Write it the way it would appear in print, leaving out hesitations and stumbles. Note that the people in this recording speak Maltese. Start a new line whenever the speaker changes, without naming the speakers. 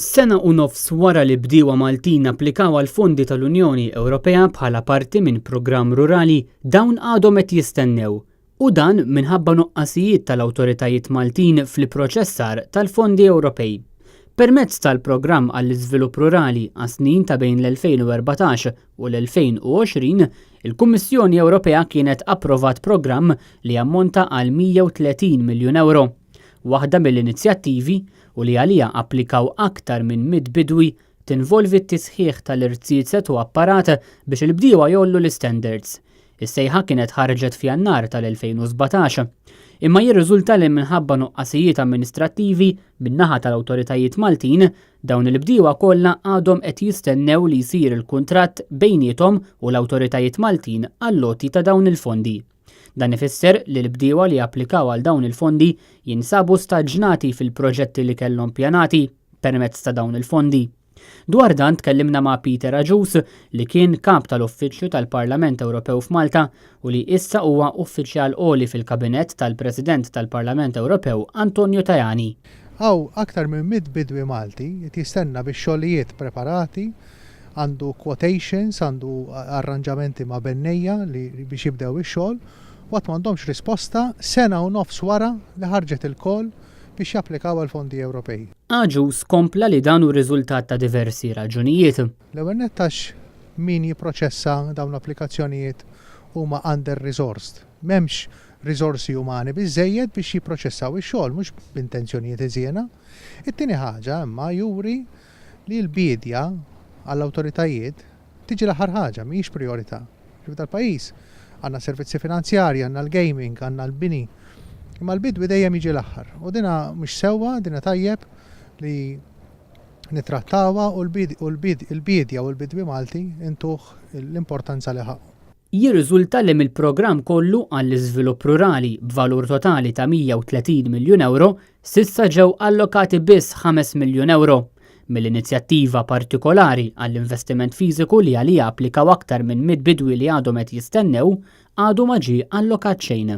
Sena u nofs wara li bdiewa Maltin applikaw għal fondi tal-Unjoni Ewropea bħala parti minn programm rurali, dawn għadhom qed jistennew. U dan minħabba nuqqasijiet tal-awtoritajiet Maltin fl-ipproċessar tal-fondi Ewropej. Permezz tal-Programm għall-Iżvilupp Rurali għas-snin ta' bejn l-2014 u l-2020, il-Kummissjoni Ewropea kienet approvat programm li jammonta għal 130 miljun ewro. Waħda mill-inizjattivi, u li għaliha applikaw aktar minn 100 bidwi, tinvolvi t-tisħiħ tal-irziezet u apparat biex il-bdiewa jgħollu l-istandards. Is-sejħa kienet ħarġet f'Jannar tal-2017. Imma jirriżulta li minħabba nuqqasijiet amministrattivi min-naħa tal-awtoritajiet Maltin, dawn il-bdiewa kollha għadhom qed jistennew li jsir il-kuntratt bejniethom u l-awtoritajiet Maltin għall-għoti ta' dawn il-fondi. Dan ifisser li l-bdiewa li applikaw għal dawn il-fondi jinsabu staġnati fil-proġetti li kellhom pjanati permezz ta' dawn il-fondi. Dwar dan tkellimna ma' Peter Agius li kien kap tal-Uffiċċju tal-Parlament Ewropew f'Malta u li issa huwa uffiċjal għoli fil-Kabinett tal-President tal-Parlament Ewropew Antonio Tajani.
Hawn aktar minn 100 bidwi Malti qed jistenna bix-xogħlijiet preparati għandu quotations, għandu arranġamenti ma' bennejja li biex jibdew ix-xogħol u għad m'għandhomx risposta sena u nofs wara li ħarġet il-call biex japplikaw għall-fondi Ewropej.
Agius kompla li dan hu riżultat ta' diversi raġunijiet.
L-ewwel nett għax min jipproċessa dawn l-applikazzjonijiet huma under-resourced. M'hemmx riżorsi umani biżżejjed biex jipproċessaw ix-xogħol, mhux b'intenzjonijiet ħżiena. It-tieni ħaġa imma juri li l-biedja għall-awtoritajiet tiġi l-aħħar ħaġa, mhijiex prijorità. Ġifieri dal-pajjiż għandna servizzi finanzjarji, għandna l-gaming, għandna l-bini, imma l-bidwi dejjem jiġi l-aħħar. U dina mhux sewwa, dina tajjeb li nittrattawha u l-biedja u l-bidwi Malti ntuh l-importanza li ħaqqu.
Jirriżulta li mill-programm kollu għall-iżvilupp rurali b'valur totali ta' 130 miljun ewro, s'issa ġew allokati biss 5 miljun ewro. Mill-inizjattiva partikolari għall-investiment fiżiku li għaliha applikaw aktar minn 100 bidwi li għadhom qed jistennew, għadu ma ġie allokat xejn.